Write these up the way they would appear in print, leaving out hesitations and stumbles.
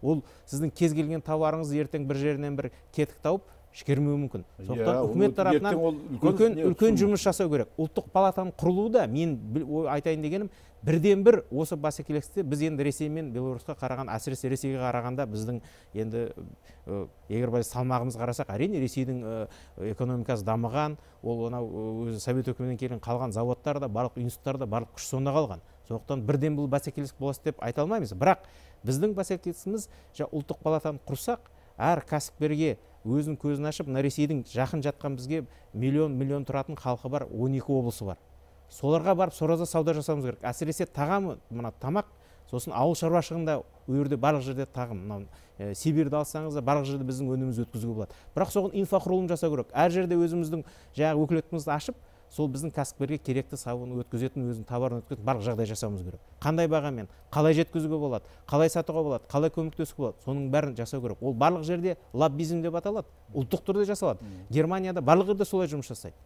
Ол сіздің кез келген тауарыңызды ертең бір жерінен бір кетік тауып жібермеуі мүмкін. Сондықтан үкімет тарапынан үлкен жұмыс жасау керек. Ұлттық палатаның құрылуы да, мен айтайын дегенім, бірден бір осы бәсекелестікте біз енді Ресей мен Беларусьқа қараған, әсіресе Ресейге қарағанда біздің енді егер былай салмағымызға қарасақ, әрине Ресейдің экономикасы дамыған, ол анау өзі Совет өкіметінен келген қалған заводтар да, барлық институттар да, барлық күш сонда қалған. Сондықтан бірден бұл бәсекелестік болады деп айта алмаймыз. Бірақ біздің бәсекелестігіміз, ұлттық палатаны құрсақ, әр кәсіпкерге өзінің көзін ашып, мына Ресейдің жақын жатқан бізге миллион-миллион тұратын халқы бар, 12 облысы бар. Соларға барып соразда сауда жасауымыз керек. Әсіресе тағам, мына тамақ, сосын ауыл шаруашылығында ол жерде барлық жерде тағам. Мынау Сибирді алсаңыз да барлық жерде біздің өнімімізді өткізуге болады. Бірақ соған инфрақұрылым жасау керек. Әр жерде өзіміздің жаңағы өкілеттігімізді ашып, сол біздің кәсіпкерге керекті сауын өткізетін, өзінің товарын өткізетін барлық жағдай жасауымыз керек. Қандай бағамен, қалай жеткізуге болады, қалай сатуға болады, қалай көмектесуге болады, соның бәрін жасау керек. Ол барлық жерде лоббизм деп аталады, ұлттық түрде жасалады. Германияда барлық жерде солай жұмыс жасайды.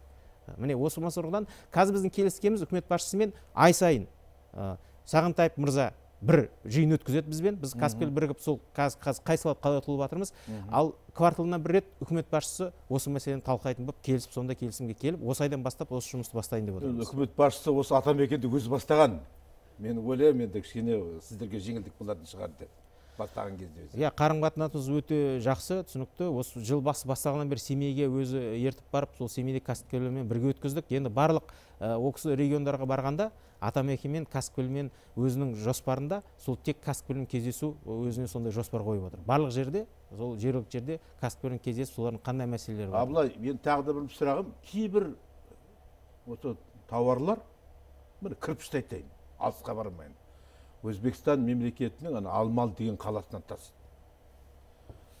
Міне осы тұрғыдан қазір біздің келіскеніміз үкімет басшысымен ай сайын Сағынтаев мырза бір жиын өткізеді бізбен, біз кәсіпкер бірігіп сол қай салада қалай ұтылып жатырмыз. Ал кварталына бір рет үкімет басшысы осы мәселені талқылайтын болып келісіп, сонда келісімге келіп, осы айдан бастап осы жұмысты бастайын деп отырмыз. Үкімет басшысы осы атамекенді өзі бастаған. Мен ойлаймын, енді кішкене сіздерге жеңілдік болатын шығар деп бастаған кезде өзі. Иә, қарым-қатынасымыз өте жақсы, түсінікті. Осы жыл бастағаннан бері Семейге өзі ертіп барып, сол Семейде кәсіпкерлермен бірге өткіздік. Енді барлық ол кісі региондарға барғанда атамекенмен, кәсіпкерлермен өзінің жоспарында сол тек кәсіпкерлермен кездесу өзіне сондай жоспар қойып отыр. Барлық жерде, сол жергілікті жерде кәсіпкерлермен кездесіп, солардың қандай мәселелері бар. Абылай, мен тағы да бір сұрағым, кейбір осы тауарлар, міне кірпішті айтайын, алысқа бармайын. Өзбекстан мемлекетінің ана Алмалы деген қаласынан тасиды.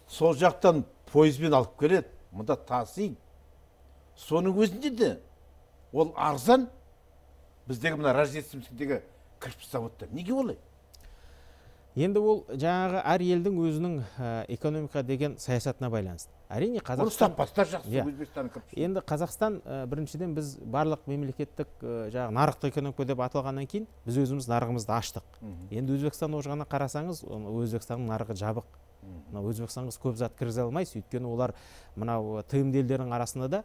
Сол жақтан пойызбен алып келеді, мұнда тасиды. Соның өзінде де ол арзан, біздегі мына Рождественскідегі кірпіш заводтар. Неге олай? Енді ол жаңағы әр елдің өзінің экономика деген саясатына байланысты. Әрине Қазақстан сапасы жақсы, Өзбекстанның кірпіші. Енді Қазақстан біріншіден біз барлық мемлекеттік жаңағы нарықтық экономика деп аталғаннан кейін біз өзіміз нарығымызды аштық. Енді Өзбекстан ол жағына қарасаңыз, Өзбекстанның нарығы жабық. Мынау Өзбекстанға көп зат кіргізе алмайсыз, өйткені олар мынау ТМД елдерінің арасында да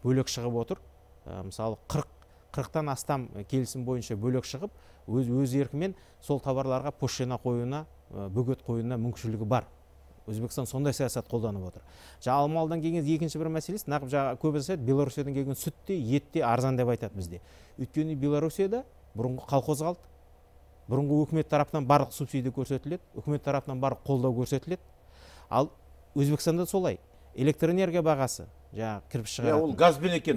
бөлек шығып отыр. Мысалы 40-тан астам келісім бойынша бөлек шығып, өз еркімен сол товарларға пошлина қоюына, бөгет қоюына мүмкіншілігі бар. Өзбекстан сондай саясат қолданып отыр. Жаңа Алмалыдан келген екінші бір мәселесі, нағып жаңа көбісі айтады, Белоруссиядан келген сүт те, ет те арзан деп айтады бізде. Өйткені Белоруссияда бұрынғы колхоз қалды. Бұрынғы үкімет тарапынан барлық субсидия көрсетіледі, үкімет тарапынан барлық қолдау көрсетіледі. Ал Өзбекстанда солай. Электроэнергия бағасы, жаңағы кірпіш шығаратын. Ол газбен екен,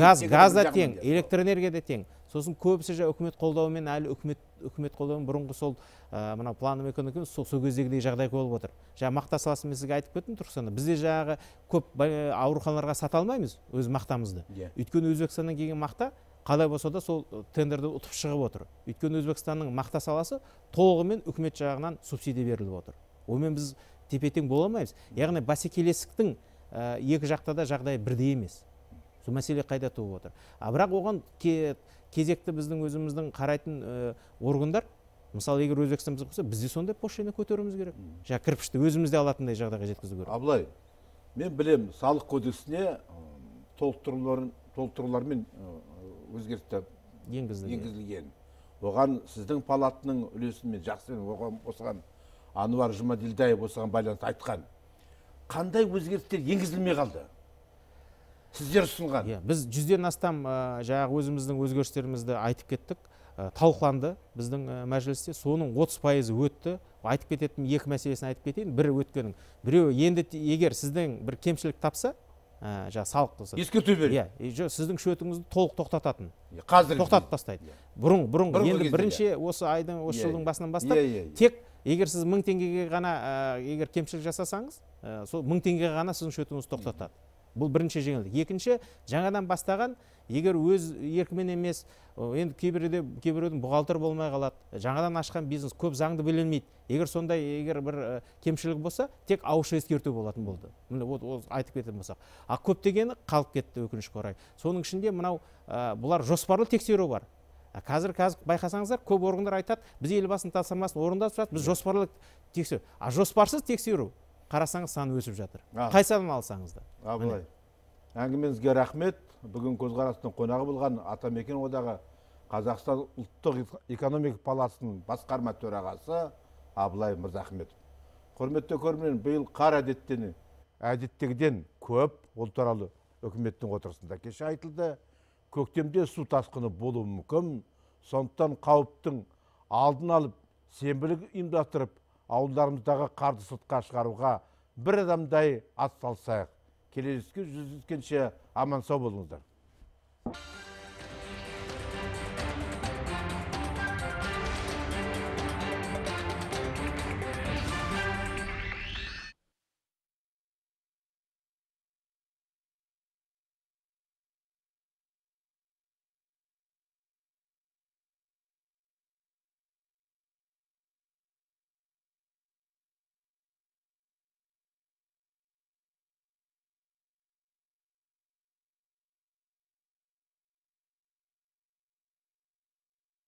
газ да тең, электроэнергия да тең. Сосын көбісі жаңа үкімет қолдауымен, әлі үкімет қолдауымен бұрынғы сол мынау плановый экономика сол кездегідей жағдай болып отыр. Жаңа мақта саласын мен сізге айтып кеттім Түркістанда. Бізде жаңағы көп ауруханаларға сата алмаймыз өз мақтамызды. Өйткені Өзбекстаннан келген мақта қалай болса да сол тендерді ұтып шығып отыр. Өйткені Өзбекстанның мақта саласы толығымен үкімет жағынан субсидия беріліп отыр. Онымен біз тепе-тең бола алмаймыз. Яғни бәсекелестіктің екі жақта да жағдай бірдей емес. Сол мәселе қайда туып отыр. А бірақ оған кезекті біздің өзіміздің қарайтын органдар, мысалы егер Өзбекстан бізге қосса, біз де сондай пошлина көтеруіміз керек. Жаңа кірпішті өзіміз де алатындай жағдайға жеткізу керек. Абылай, мен білем, салық кодексіне толықтырулар мен өзгерістер енгізілген. Оған сіздің палатының үлесін мен жақсы білемін, осыған Ануар Жұмаділдаев осыған байланысты айтқан. Қандай өзгерістер енгізілмей қалды? Сіздер ұсынған. Біз 100-ден астам жаңағы өзіміздің өзгерістерімізді айтып кеттік, талқыланды біздің мәжілісте. Соның 30% өтті. Айтып кететін екі мәселесін айтып кетейін. Бірі өткенің. Біреуі енді егер сіздің бір кемшілік тапса, жаңағы салық болса, ескерту береді. Иә, сіздің шөтіңізді толық тоқтататын. Қазір тоқтатып тастайды. Бұрын енді бірінші осы айдың, осы жылдың басынан бастап тек егер сіз 1000 теңгеге ғана егер кемшілік жасасаңыз, сол 1000 теңгеге ғана сіздің шөтіңізді тоқтатады. Бұл бірінші жеңілдік. Екінші, жаңадан бастаған, егер өз еркімен емес, енді кейбіреудің бухгалтер болмай қалады, жаңадан ашқан бизнес көп заңды білмейді. Егер сондай, егер бір кемшілік болса, тек ауызша ескерту болатын болды. Міне, вот айтып кететін болсақ. А көптегені қалып кетті, өкінішке орай. Соның ішінде мынау бұлар жоспарлы тексеру бар. Қазір байқасаңыздар, көп органдар айтады, біз Елбасының тапсырмасын орындап жатырмыз, біз жоспарлы Тексеру. А жоспарсыз тексеру, қарасаңыз, сан өсіп жатыр. Қай саланы алсаңыз да. Абылай, әңгімеңізге рахмет. Бүгін «Көзқарастың» қонағы болған Атамекен одағы Қазақстан ұлттық экономика палатасының басқарма төрағасы Абылай Мырзахметов. Құрметті көрермен, биыл қар әдеттегіден көп, ол туралы үкіметтің отырысында кеше айтылды. Көктемде су тасқыны болуы мүмкін. Сондықтан қауіптің алдын алып, сенбілік ұйымдастырып, ауылдарымыздағы қарды сыртқа шығаруға бір адамдай ат салсайық. Келесі жүздескенше аман сау болыңыздар.